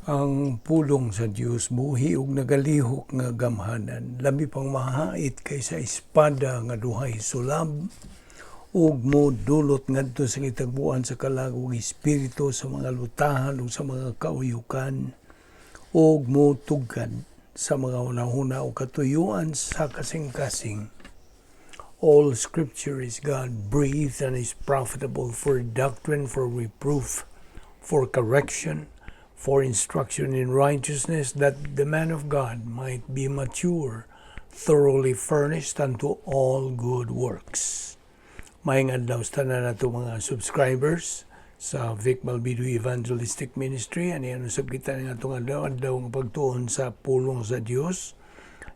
Ang pulong sa Dios buhi ug nagalihok nga gamhanan, labi pang mahait kaysa espada nga duhay sulab, ug modulot ngadto sa kitagbuan sa kalag ug espiritu, sa mga lutahan ug sa mga kauyukan, ug motugkad sa mga hunahuna ug katuyuan sa kasing-kasing. All scripture is God breathed and is profitable for doctrine, for reproof, for correction, for instruction in righteousness, that the man of God might be mature, thoroughly furnished unto all good works. Maayong adlaw sa tanan nato mga subscribers sa Vic Balbido Evangelistic Ministry. Ani ano sab kita nga atong adlaw-adlaw nga pagtuon sa pulong sa Dios.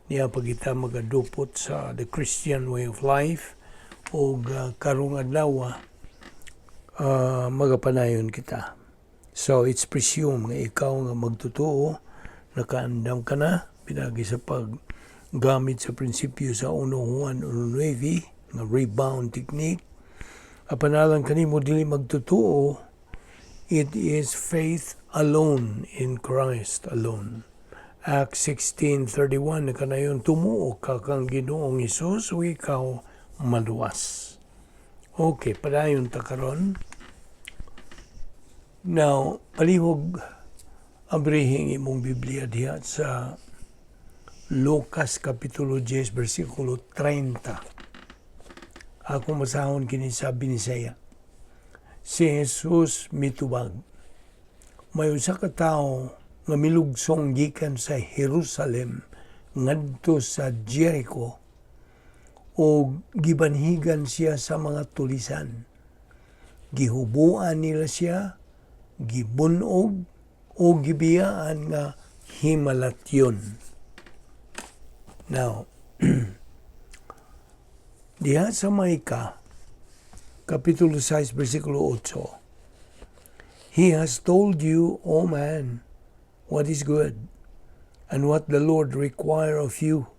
Niya pag kita magadupot sa the Christian way of life o karong adlaw magapanayon kita. So it's presumed nga ikaw nga magtutuo, nakaandam ka na pinagi sa paggamit sa prinsipyo sa 1 Juan 1:9 nga rebound technique. Apan alang kanimo dili magtutuo, it is faith alone in Christ alone. Acts 16:31, kanayon tumuo ka kang Ginoong Hesus ug ikaw maluwas. Okay, padayon ta karon. Now, palihog abrihing imong Biblia diha sa Lucas Kapitulo 10, versikulo 30. Ako masahon kini sa Binisaya. Si Jesus mitubag: "May usa ka tawo nga milugsong gikan sa Jerusalem ngadto sa Jericho ug gibanhigan siya sa mga tulisan. Gihubuan nila siya, gibunog o gibiyaan nga himalatyon." Now, diha sa Micah, Kapitulo 6, versikulo 8, "He has told you, O man, what is good, and what the Lord require of you,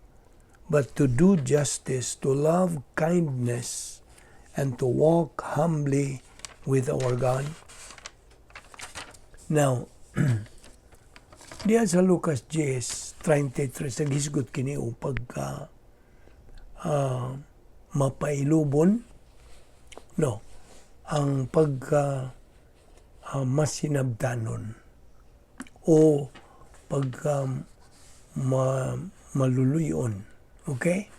but to do justice, to love kindness, and to walk humbly with our God." Now, diha sa Lucas 10, 33, naghisgot kini o pagka mapailubon, no, ang pagka masinabtanon o pagka maluluyon. Okay?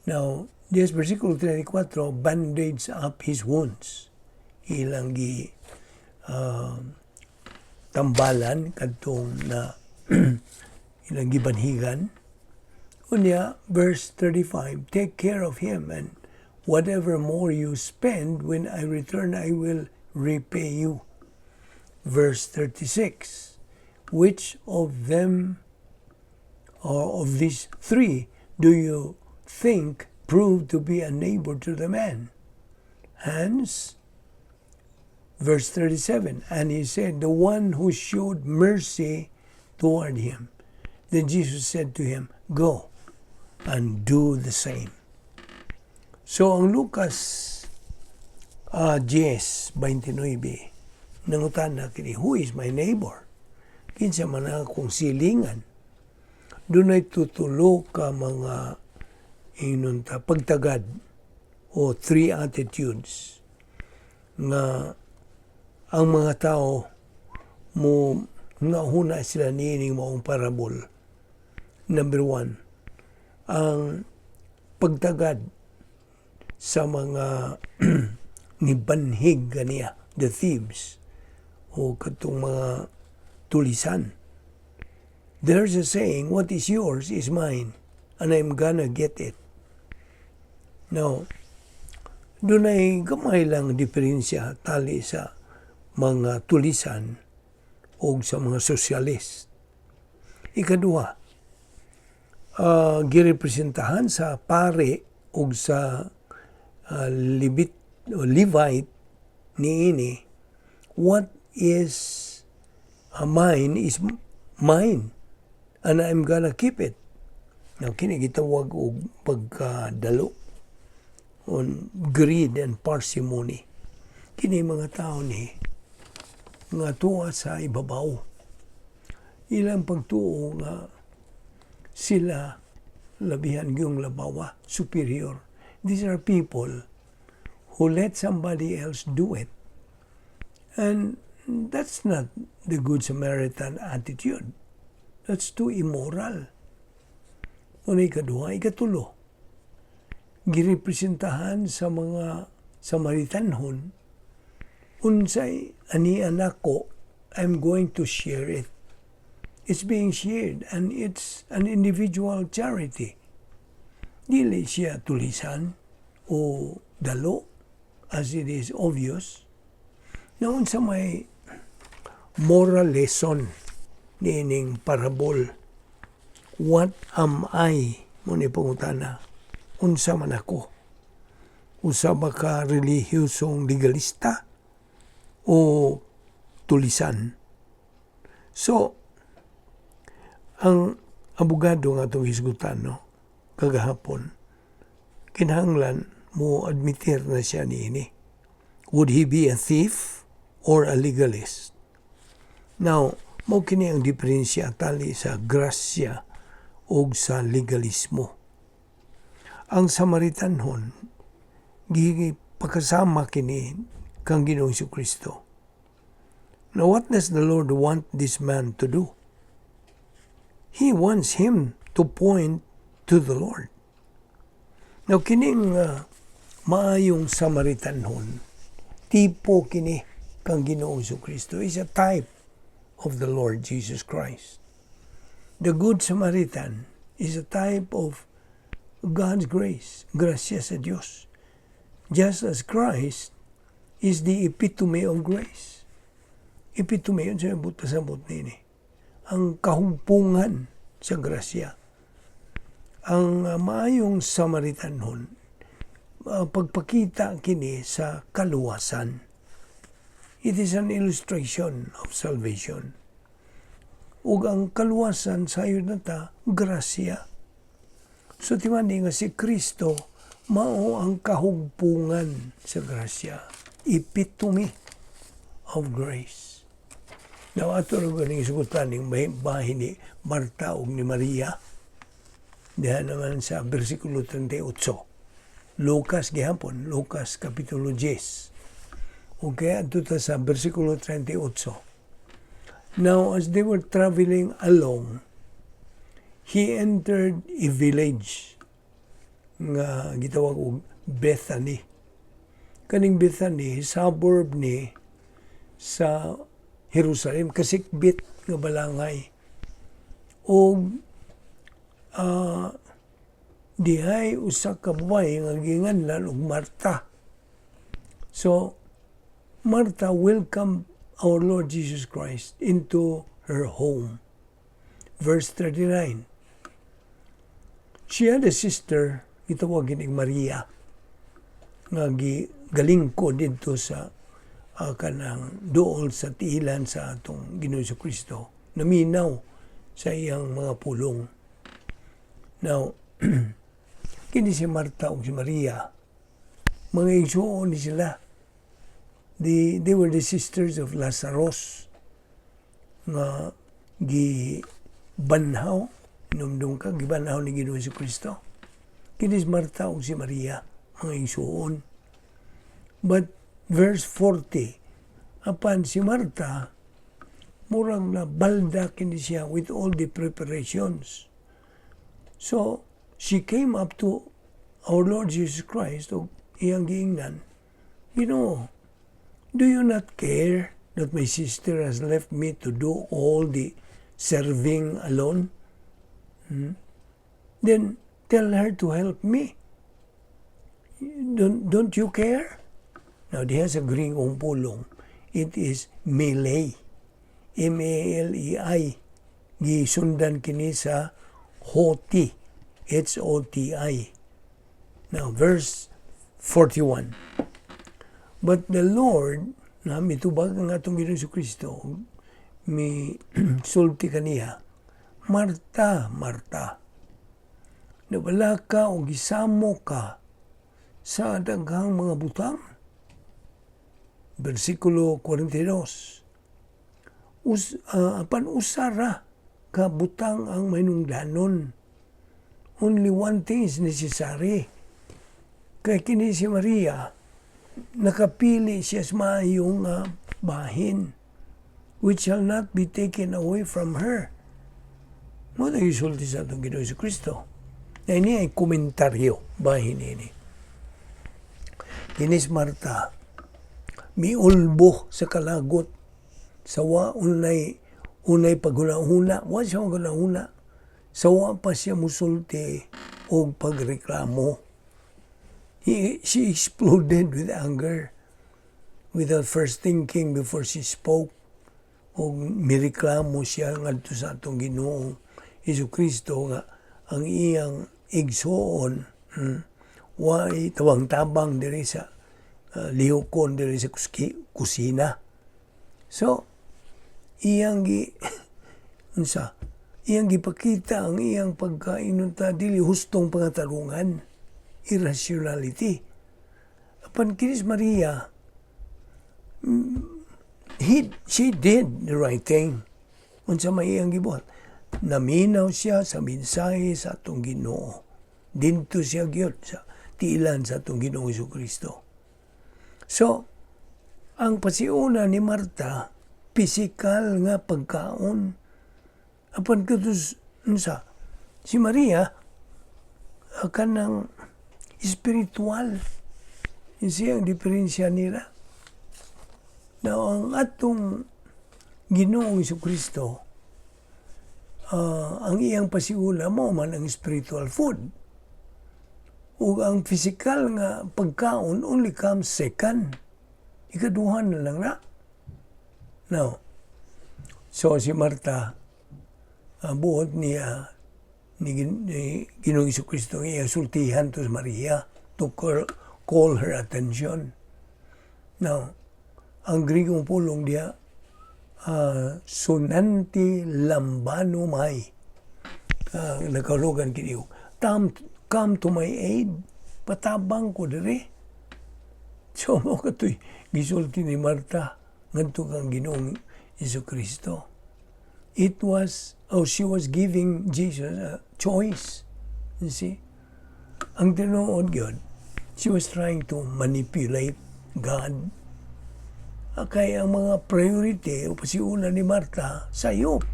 Now, this versikulo 34, bandage up his wounds. Ilang gi tambalan kadtong na ilang gibanhigan. Unya, verse 35, "Take care of him, and whatever more you spend, when I return, I will repay you." Verse 36, "Which of them, or of these three, do you think proved to be a neighbor to the man?" Hence, verse 37, "And he said, 'The one who showed mercy toward him.' Then Jesus said to him, 'Go and do the same.'" So ang Lucas 10, 29, nangutana kini, "Who is my neighbor? Kinsa man ang akong silingan?" Dunay tutulo ka mga ingnon ta pagtagad o three attitudes nga ang mga tao mo nga huna sila niining maong parabol. Number one, ang pagtagad sa mga nibanhig kaniya, the thieves, o katong mga tulisan. There's a saying, "What is yours is mine, and I'm gonna get it." Now, dunay gamay lang diferensya tali sa mga tulisan o sa mga sosyalist. Ikaduha, girepresentahan sa pare o sa Levit, o Levite niini, "What is mine is mine and I'm gonna keep it." Now, kini gitawag og pagkadalo on greed and parsimony. Kini mga tao ni nga tuwa sa ibabaw. Ilang pagtuo nga sila labihan gyung labawa, superior. These are people who let somebody else do it. And that's not the Good Samaritan attitude. That's too immoral. Mao ikaduha, ikatulo. Girepresentahan sa mga Samaritanhon, unsay ani nako, I'm going to share it. It's being shared and it's an individual charity. Dili siya tulisan o dalo, as it is obvious. Na unsa may moral lesson niining parabol? What am I? Mao ni pangutana. Unsa man ako? Usa ba ka relihiyosong legalista o tulisan? So, ang abogado nga atong hisgutan, no, kagahapon, kinahanglan mo admitir na siya niini. Would he be a thief or a legalist? Now, mao kini ang diferensya tali sa grasya o sa legalismo. Ang Samaritanhon, gipakasama kini kang Ginoong Kristo. Now, what does the Lord want this man to do? He wants him to point to the Lord. Now, kining maayong Samaritanhon, tipo kini kang Ginoong Kristo, is a type of the Lord Jesus Christ. The Good Samaritan is a type of God's grace, grasya sa Diyos. Just as Christ is the epitome of grace. Epitome, yun sa buot pasabot nini. Ang kahugpungan sa grasya. Ang maayong Samaritanhon, pagpakita kini sa kaluwasan. It is an illustration of salvation. Ug ang kaluwasan sayo na ta, grasya. So timani nga si Kristo mao ang kahugpungan sa grasya. Epitome of grace. Now, ato ra ganing isugutan ning bahin ni Marta ug ni Maria. Diha naman sa bersikulo 38. Lucas gihapon, Lucas Kapitulo 10. Okay, adto ta sa bersikulo 38. Now, as they were traveling along, he entered a village nga gitawag og Bethany. Kaning Bethany, suburb ni sa Jerusalem, kasikbit nga balangay. Og dihay usa ka babae nga ginganlan og Marta. So Martha welcomed our Lord Jesus Christ into her home. Verse 39. She had a sister, gitawag gining Maria, nga gigalingko didto sa kanang duol sa tiilan sa atong Ginoong Kristo. Naminaw sa iyang mga pulong. Now, kini si Marta ug si Maria, mga igsuon ni sila. They were the sisters of Lazarus nga gibanhaw, hinumdum ka, gibanhaw ni Ginoong Kristo. Kini si Marta ug si Maria, mga igsuon. But verse 40, apan si Marta, murang na balda kini siya with all the preparations. So, she came up to our Lord Jesus Christ ug iyang giingnan, "Ginoo, do you not care that my sister has left me to do all the serving alone? Then tell her to help me. Don't you care?" Now, diha sa Griegong pulong, it is malei. malei. Gisundan kini sa hoti. hoti. Now, verse 41. But the Lord, na mitubag ang atong Ginoong Kristo, mi sulti kaniya, "Marta, Marta, nawala ka o gisamo ka sa daghang mga butang." Versikulo 42. Apan usara ka butang ang mahinungdanon. Only one thing is necessary. Kay kini si Maria, nakapili siya sa maayong bahin, which shall not be taken away from her. Mao na gisulti sa atong Ginoo Kristo. Na ini ay komentaryo bahin ini. Kini si Marta, miulbo sa kalagot sa wa unay paghuna-huna, wa siya maghuna-huna. Sa wa pa siya musulti og pagreklamo. She exploded with anger without first thinking before she spoke. Og mireklamo siya ngadto sa atong Ginoo Hesus Kristo nga ang iyang igsuon way tabang-tabang diri sa lihokon diri sa kusina. So iyang gi unsa iyang gipakita ang iyang pagkainunta dili hustong pangatarungan, irrationality. Apan kini si Maria, she did the right thing. Unsa may iyang gibuhat? Naminaw siya sa mensahe sa atong Ginoo. Dinto siya gyud sa tiilan sa atong Ginoong Kristo. So, ang pasiuna ni Marta, pisikal nga pagkaon. Apan katus unsa si Maria, kanang espiritual. Yun siya ang diferensya nila. Now, ang atong Ginoong Kristo, ang iyang pasiula mao man ang spiritual food. Ug ang physical nga pagkaon only comes second. Ikaduha na lang na. Now, so si Marta, buot niya ni Ginoong Kristo nga iyang sultihan to si Maria to call her attention. Now, ang Grigong pulong diya, sunanti lambanomai. Nakahulugan kini, "Come to my aid." Patabang ko diri. So mao katoy gisulti ni Marta ngadto kang Ginoong Hesus Kristo. It was, oh, she was giving Jesus a choice. You see? Ang tinuod gyud, she was trying to manipulate God. Kaya ang mga priority o pasiuna ni Marta, sayop.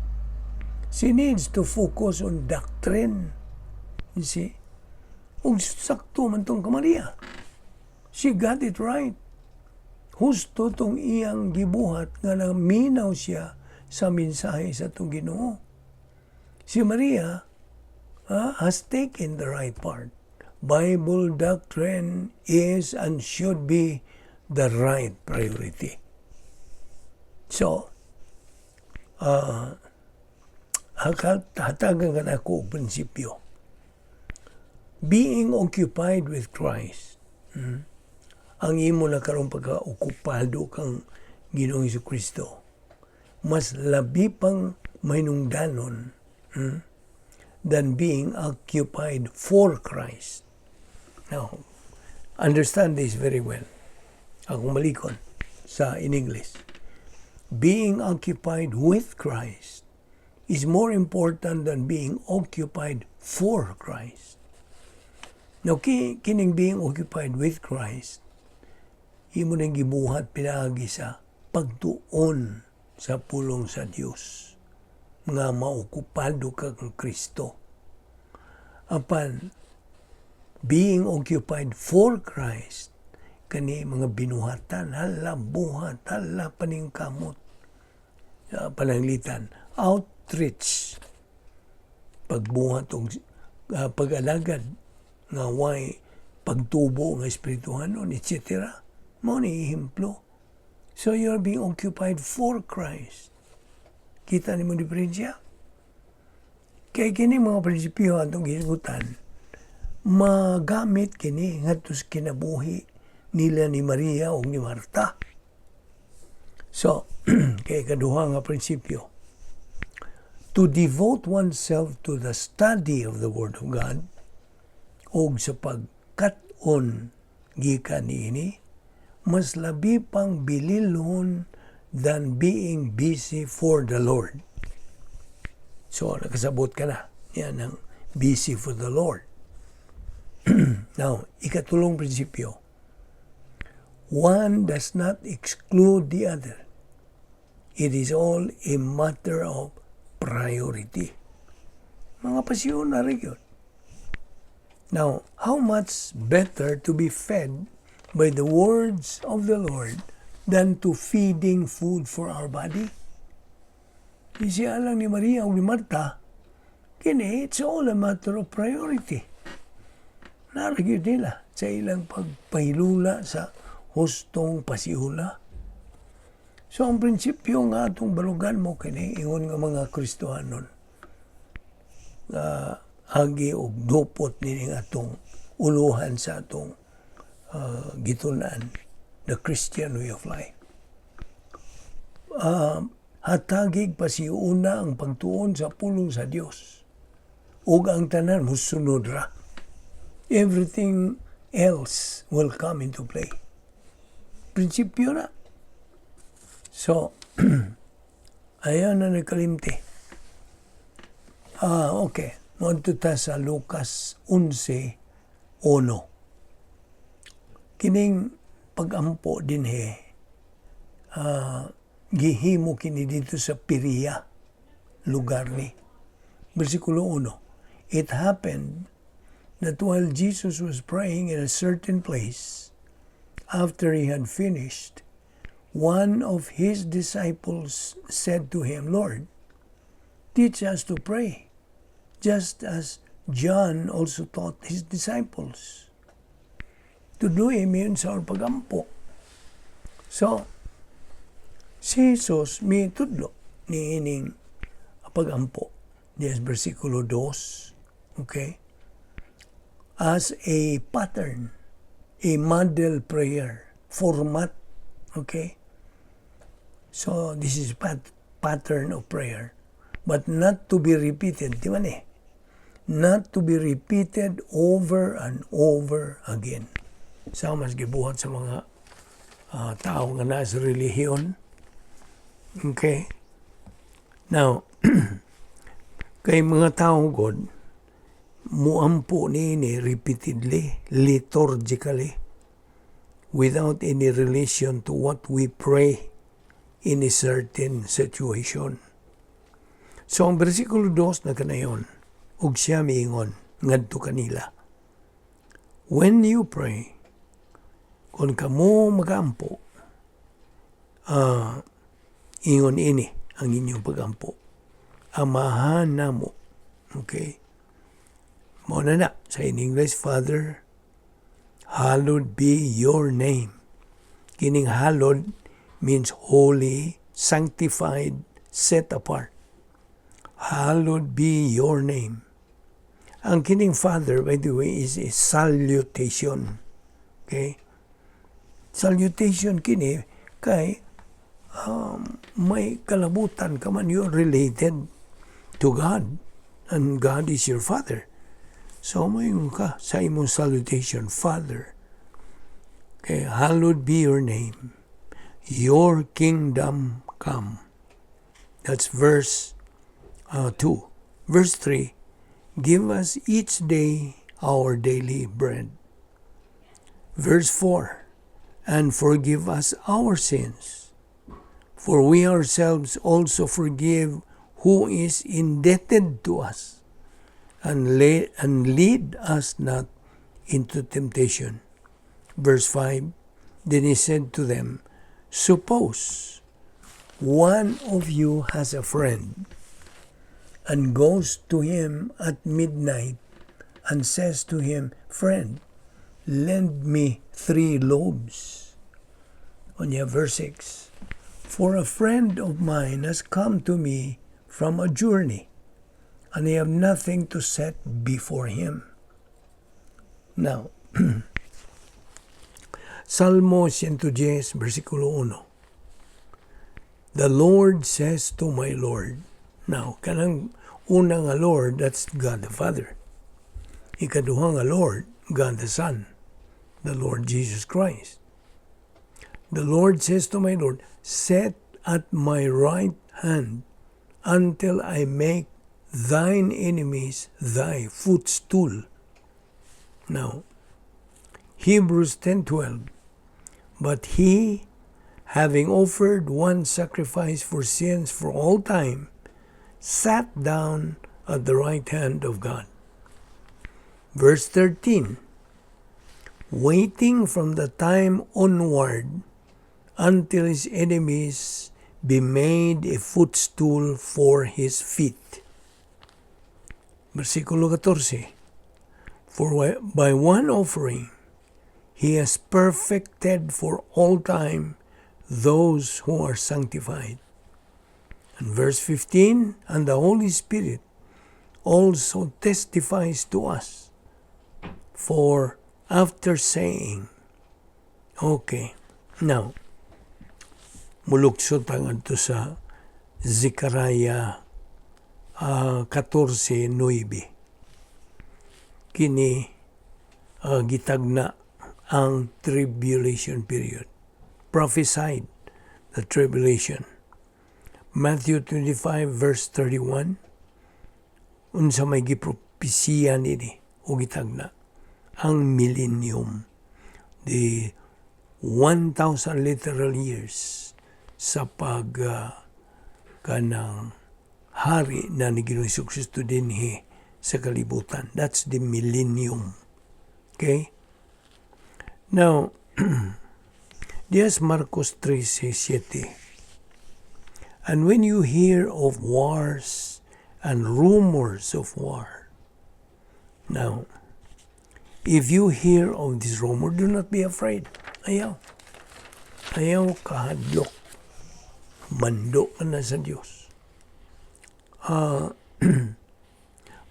She needs to focus on doctrine. You see? Ug sakto man tong Maria. She got it right. Husto tong iyang gibuhat nga naminaw siya sa mensahe sa atong Ginoo. Si Maria has taken the right part. Bible doctrine is and should be the right priority. So, hatagan ka na ako og prinsipyo. Being occupied with Christ, ang imo na karon pagka-okupado kang Ginoong Kristo, mas labi pang mahinungdanon than being occupied for Christ. Now, understand this very well. Akong balikon sa in English. Being occupied with Christ is more important than being occupied for Christ. Now, kining being occupied with Christ, imo nang gibuhat pinaagi sa pagtuon sa pulong sa Dios nga maokupado ka kang Kristo. Apan being occupied for Christ, kani mga binuhatan, hala buhat, hala paningkamot, pananglitan, outreach, pagbuhat og pag-alagad nga way pagtubo nga espirituhanon, etc. Mao ni ehemplo. So you're being occupied for Christ. Kita nimo diferensya? Kay kini mga prinsipyo atong gihisgutan, magamit kini ngadto sa kinabuhi nila ni Maria o ni Marta. So, kay kaduha nga prinsipyo, to devote oneself to the study of the Word of God og sa pagkat-on gikan niini mas labi pang bililhon than being busy for the Lord. So, nakasabot ka na. Yan ang busy for the Lord. Now, ikatulong prinsipyo. One does not exclude the other. It is all a matter of priority. Mga pasyon na rin yun. Now, how much better to be fed by the words of the Lord than to feeding food for our body? Siya lang ni Maria o ni Marta, kini, it's all a matter of priority. Naa ra gyud nila sa ilang pagpahilula sa hustong pasiula. So ang prinsipyo nga atong balugan mo kini ingon nga mga Kristohanon nga agi og dupot nining atong uluhan sa atong gitun-an, the Christian way of life. Hatagig pasiuna ang pagtuon sa pulong sa Dios ug ang tanan musunod ra. Everything else will come into play. Prinsipyo na. So, ayan na nagkalimti. Okay. Moadto ta sa Lucas 11:1. Kining pagampo dinhi, gihimo kini dito sa Perea, lugar ni. Versikulo 1. It happened that while Jesus was praying in a certain place, after he had finished, one of his disciples said to him, "Lord, teach us to pray, just as John also taught his disciples." Tudloi mi sa pagampo. So, si Jesus mi tudlo ni ining pagampo. Yes, versikulo 2. Okay? As a pattern, a model prayer, format. Okay? So, this is pattern of prayer. But not to be repeated. Di ba ni? Not to be repeated over and over again. Sa mas gibuhat sa mga tao nga naa sa relihiyon. Okay? Now, kay mga tao god, muampo niini repeatedly, liturgically, without any relation to what we pray in a certain situation. So, ang versikulo 2 na kanayon, ug siya miingon, ngadto kanila, "When you pray," kung kamo magampo, ingon ini ang inyong pagampo. "Amahan namo." Okay? Mao na na. Sa in English, "Father, hallowed be your name." Kining "hallowed" means holy, sanctified, set apart. Hallowed be your name. Ang kining "Father," by the way, is a salutation. Okay? Salutation kini kay may kalabutan ka man, you're related to God and God is your Father. So moingon ka sa imong salutation, "Father." Okay, hallowed be your name. Your kingdom come. That's verse 2. Verse 3, give us each day our daily bread. Verse 4, and forgive us our sins, for we ourselves also forgive who is indebted to us, and lead us not into temptation. Verse 5, then he said to them, "Suppose one of you has a friend and goes to him at midnight and says to him, 'Friend, lend me three loaves.'" Unya, verse 6, "For a friend of mine has come to me from a journey, and I have nothing to set before him." Now, Salmo 110, versikulo 1. The Lord says to my Lord. Now, kanang una nga Lord, that's God the Father. Ikaduha nga Lord, God the Son, the Lord Jesus Christ. The Lord says to my Lord, "Sit at my right hand until I make thine enemies thy footstool." Now, Hebrews 10:12. "But he, having offered one sacrifice for sins for all time, sat down at the right hand of God." Verse 13, "Waiting from the time onward until his enemies be made a footstool for his feet." Versikulo 14, "For by one offering he has perfected for all time those who are sanctified." And verse 15, "And the Holy Spirit also testifies to us, for after saying," Okay, now, mulukso ta ngadto sa Zechariah 14:9. Kini gitagna ang tribulation period. Prophesied the tribulation. Matthew 25 verse 31, unsa may gipropesiya nini o gitagna ang millennium, the 1,000 literal years sa pag kanang hari na ni Ginoong Kristo dinhi sa kalibutan. That's the millennium. Okay? Now, dias Marcos 13:7. "And when you hear of wars and rumors of war." Now, if you hear of this rumor, do not be afraid. Ayaw. Ayaw kahadlok. Mando ka na sa Diyos.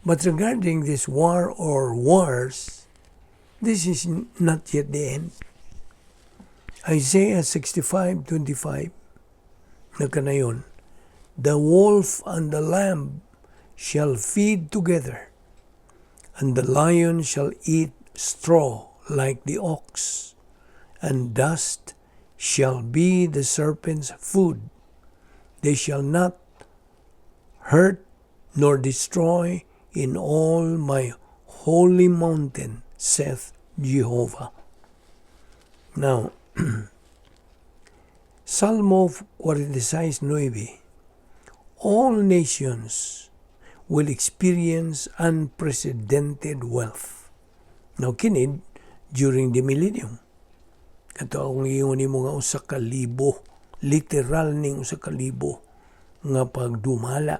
"But regarding this war or wars, this is not yet the end." Isaiah 65:25, nagkanayon, "The wolf and the lamb shall feed together, and the lion shall eat straw like the ox, and dust shall be the serpent's food. They shall not hurt nor destroy in all my holy mountain, saith Jehovah." Now, Salmo 46:9, all nations will experience unprecedented wealth. Now, kini during the millennium. Kato akong ingon nimo nga 1,000, literal ning 1,000 nga pagdumala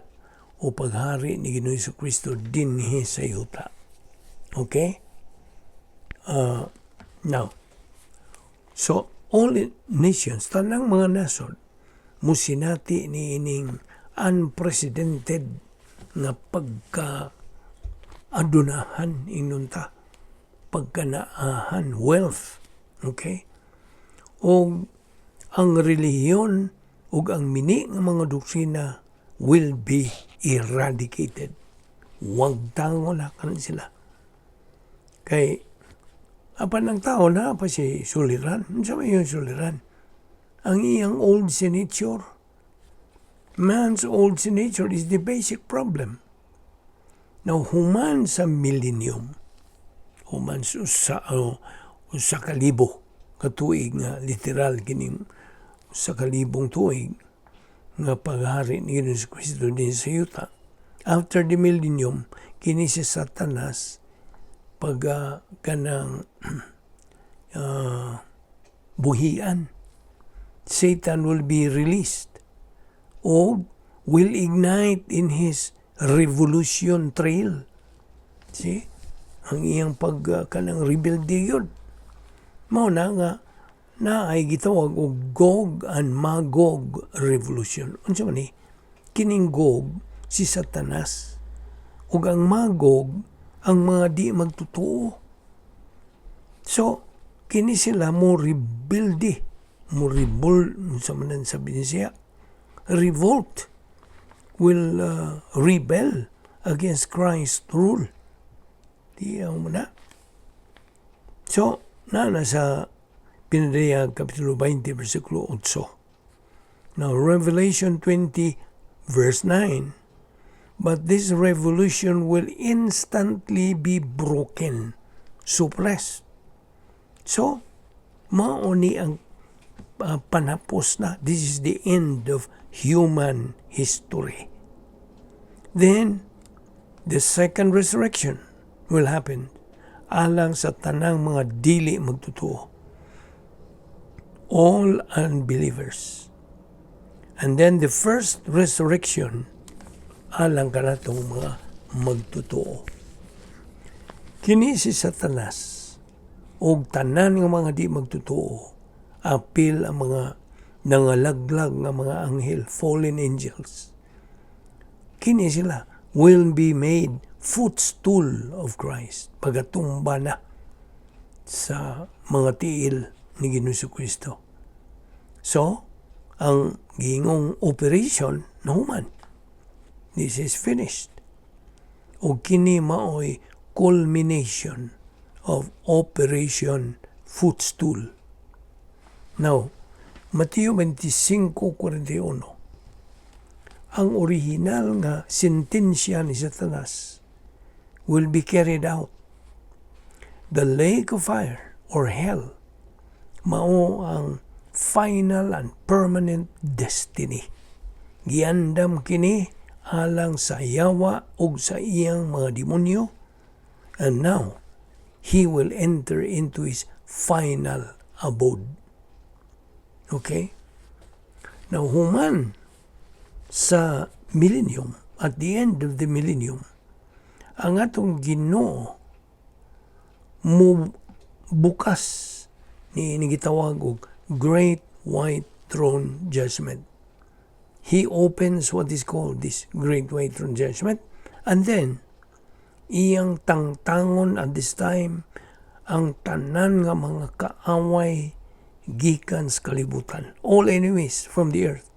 o paghari ni Ginoong Kristo dinhi sa yuta. Okay? Now, so all nations, tanang mga nasod, musinati ni ining unprecedented nga pagka adunahan inunta, pagkanaahan, wealth, okay, o ang relihiyon ug ang mini nga mga doktrina will be eradicated. Wagtangon na kanan sila kay apan ang tao na pa si suliran. Unsa may yung suliran? Ang iyang old sin nature. Man's old sin nature is the basic problem. Now, human sa millennium, human sa 1,000 ka tuig nga literal kining 1,000 tuig nga paghari ni Ginoong Kristo din sa yuta. After the millennium, kini si Satanas pag kanang buhian. Satan will be released or will ignite in his revolution trail. See? Ang iyang pag kanang rebelde yun. Mao na nga na ay gitawag og Gog and Magog revolution. Unsa man ni? Kining Gog si Satanas ug ang Magog ang mga di magtotoo. So kini sila mo rebelde, mo rebel, unsa man ang sabi niya, revolt, will rebel against Christ's rule. Di mo na. So, na sa Pinadayag Kapitulo 20, versikulo 8. Now, Revelation 20, verse 9. But this revolution will instantly be broken, suppressed. So, mao ni ang panapos na. This is the end of human history. Then, the second resurrection will happen alang sa tanang mga dili magtotoo. All unbelievers. And then the first resurrection alang kanatong mga magtotoo. Kini si Satanas og tanan nga mga di magtotoo, apil ang mga nangalaglag nga mga anghel, fallen angels. Kini sila will be made footstool of Christ. Pagatumba na sa mga tiil ni Ginoong Kristo. So, ang giingong operation nahuman. This is finished. O kini maoy culmination of Operation Footstool. Now, Mateo 25:41. Ang original nga sentensya ni Satanas will be carried out. The lake of fire or hell mao ang final and permanent destiny. Giandam kini alang sa yawa ug sa iyang mga demonyo, and now he will enter into his final abode. Okay? Now, human sa millennium, at the end of the millennium, ang atong Ginoo mo bukas ni gitawag og Great White Throne Judgment. He opens what is called this Great White Throne Judgment, and then iyang tangtangon at this time ang tanan nga mga kaaway gikan sa kalibutan, all enemies from the earth,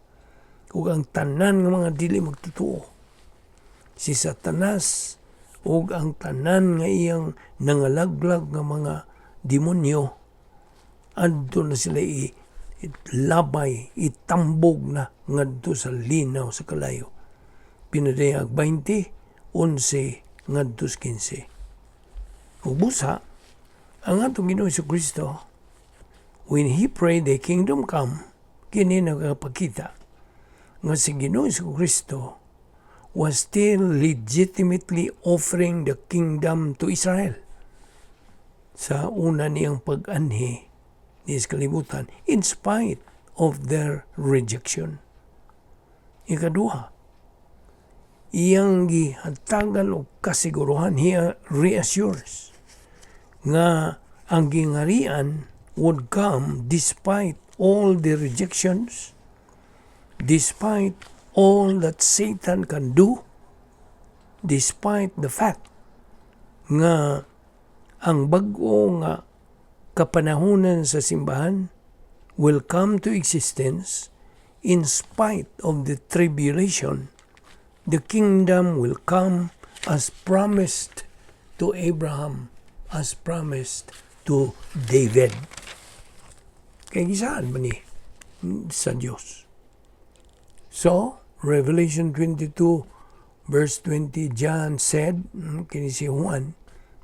ug ang tanan nga mga dili magtotoo, si Satanas ug ang tanan nga iyang nangalaglag nga mga demonyo, adto na sila i labay, itambog na ngadto sa linaw sa kalayo. Pinadayag 20:11 ngadto sa 15. Ug busa, ang atong Ginoo Kristo, when He prayed, "The kingdom come," kini nagapakita nga si Ginoo Kristo was still legitimately offering the kingdom to Israel sa una niyang pag-anhi ni sa kalibutan in spite of their rejection. Ikaduha, iyang gihatagan og kasiguruhan, he reassures nga ang gingarian would come despite all the rejections, despite all that Satan can do, despite the fact nga ang bag-o nga kapanahunan sa simbahan will come to existence in spite of the tribulation. The kingdom will come as promised to Abraham, as promised to David. Kay gisaad man ni sa Dios. So, Revelation 22 verse 20, John said, kini si Juan,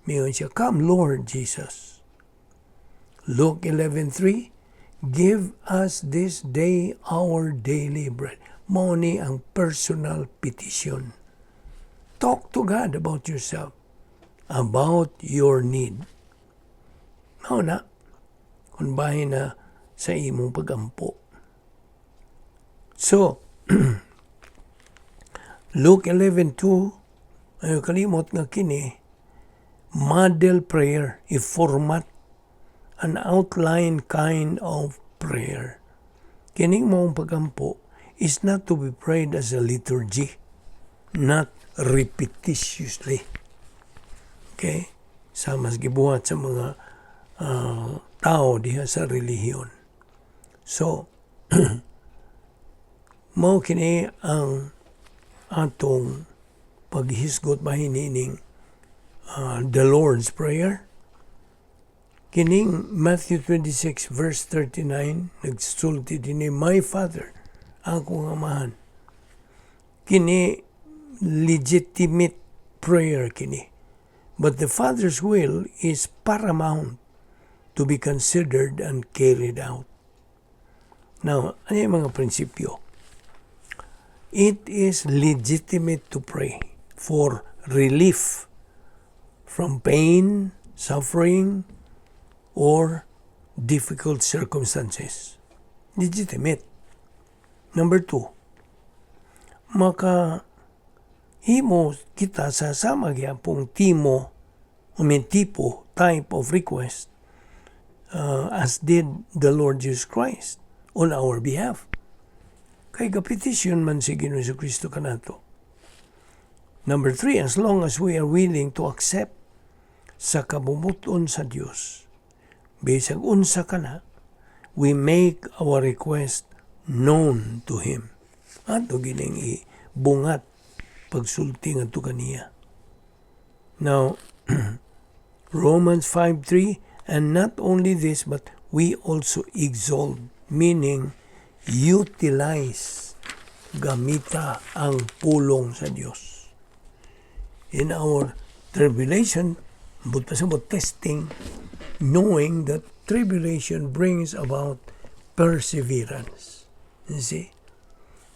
miingon siya, "Come, Lord Jesus." Luke 11:3, "Give us this day our daily bread." Mao ni ang personal petition. Talk to God about yourself, about your need. Mao na, kung bahin na sa imong pagampo. So, Luke 11:2, ay kalimot nga kini, model prayer, a format, an outline kind of prayer. Kining maong pagampo is not to be prayed as a liturgy, not repetitiously. Okay? Sa mas gibuhat sa mga tao diha sa relihiyon. So, mao kini ang atong paghisgot bahin nining the Lord's Prayer. Kining Matthew 26 verse 39, nagsulti dinhi, "My Father," akong Amahan. Kini Legitimate prayer kini. But the Father's will is paramount to be considered and carried out. Now, ano yung mga prinsipyo? It is legitimate to pray for relief from pain, suffering, or difficult circumstances. Legitimate. Number two, maka himo kita sa sama gyapong timo, I mean tipo, type of request as did the Lord Jesus Christ on our behalf. Kay gapetisyon man si Ginoong Kristo kanato. Number three, as long as we are willing to accept sa kabubut-on sa Dios, bisag unsa kana, we make our request known to Him. Ato gining ibungat pagsulti ngadto kaniya. Now, Romans 5:3, "And not only this, but we also exalt," meaning utilize, gamita ang pulong sa Dios. In our tribulation, but sa testing, knowing that tribulation brings about perseverance. You see?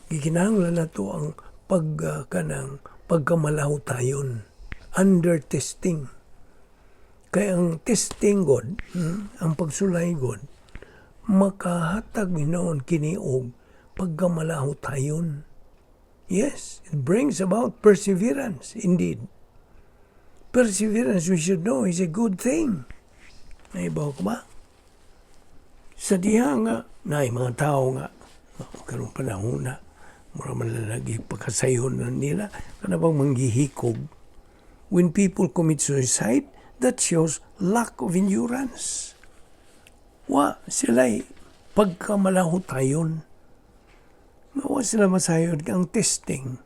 Gikinahanglan nato ang pag kanang pagkamalahutayon under testing. Kay ang testing god, ang pagsulay god, makahatag hinoon kini og pagkamalahutayon. Yes, it brings about perseverance, indeed. Perseverance, we should know, is a good thing. Naibaw ka ba? Sa diha nga, naay mga tao nga, karong panahon na, mura man lang lagi pagkasayon na nila, kana bang manggihikog. When people commit suicide, that shows lack of endurance. Wa sila'y pagkamalahutayon. Wa sila masayod ang testing,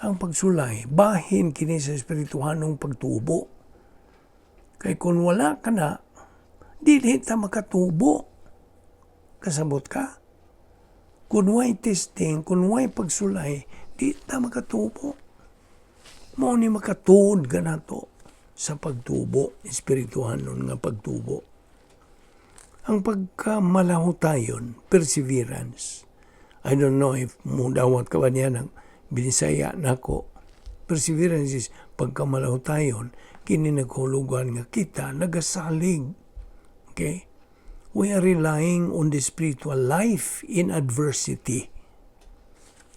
ang pagsulay, bahin kini sa espirituhanong pagtubo. Kay kung wala ka na, dili ta makatubo. Kasabot ka? Kung way testing, kung way pagsulay, di ta makatubo. Mao ni makatuod ka nato sa pagtubo, espirituhanon nga pagtubo. Ang pagkamalahutayon, perseverance. I don't know if mudawat ka ba niya ng Binisaya nako. Perseverance is pagkamalahutayon, kini naghulugan nga kita nagasalig. Okay? We are relying on the spiritual life in adversity.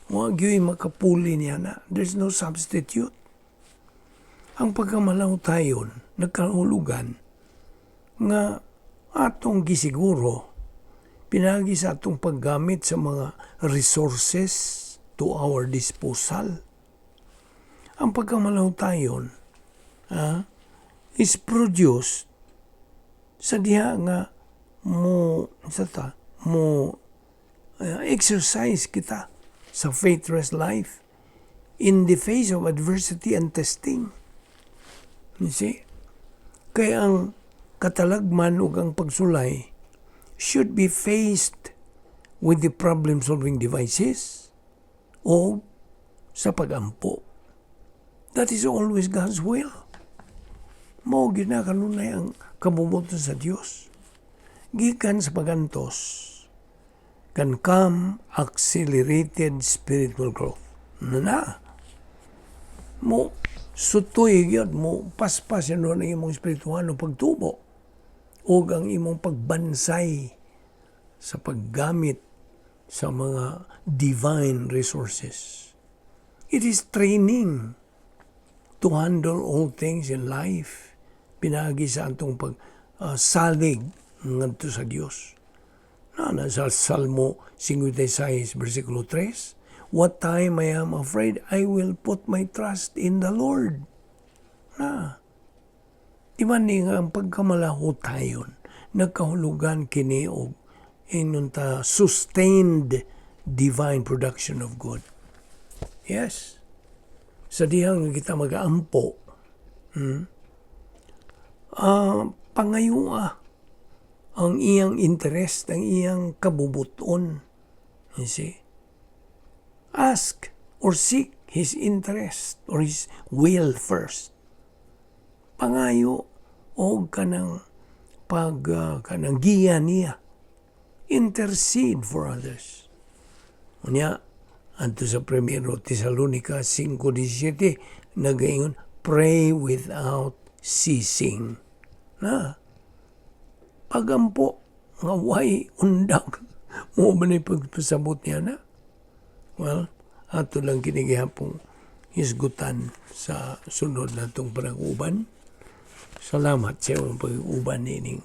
Wa gyuy makapuli niya na. There's no substitute. Ang pagkamalahutayon, nagkahulugan nga atong gisiguro pinagi sa atong paggamit sa mga resources to our disposal. Ang pagkamalahutayon is produced sa diha nga mo sa ta mo exercise kita sa faith-rest life in the face of adversity and testing. You see? Kaya ang katalagman ug ang pagsulay should be faced with the problem-solving devices o sa pagampo. That is always God's will. Mao gyud na kanunay ang kabubut-on sa Dios. Gikan sa pagantos can come accelerated spiritual growth. Na mo sutoy gyud mo paspas yan ang imong espiritual pagtubo ug ang imong pagbansay sa paggamit sa mga divine resources. It is training to handle all things in life. Pinagi sa atong pagsalig ngadto sa Dios. Na sa Salmo 56 versikulo 3, "What time I am afraid, I will put my trust in the Lord." Na, di ba ni nga ang pagkamalahutayon, nagkahulugan kini og ingon ta sustained divine production of good. Yes. Sa dihang kita magaampo, pangayoa ang iyang interest, ang iyang kabubuton. You see? Ask or seek His interest or His will first. Pangayo og kanang pag kanang giya niya. Intercede for others. Unya, adto sa Primero Tesalonica 5:17, nagaingon, "Pray without ceasing." Na, pagampo, nga way undak. Mao ba ni pagpasabot niya na? Well, ato lang kini gihapong hisgutan sa sunod natong panag-uban. Salamat sa imong pag-uban nining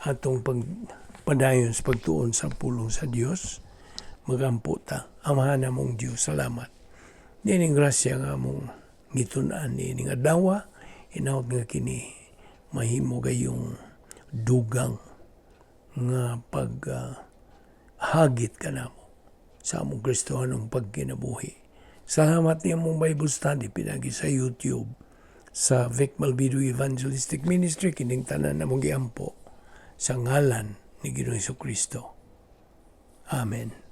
atong pagpadayon sa pagtuon sa pulong sa Dios. Magampo ta. Amahan namong Dios, salamat. Nining grasya nga among gitun-an nining adlaw, hinaot nga kini mahimo gayong dugang nga pag hagit kanamo sa among Kristohanong pagkinabuhi. Salamat niya mong Bible study pinagi sa YouTube sa Vic Malvido Evangelistic Ministry. Kining tanan namong giampo sa ngalan ni Ginoong Kristo. Amen.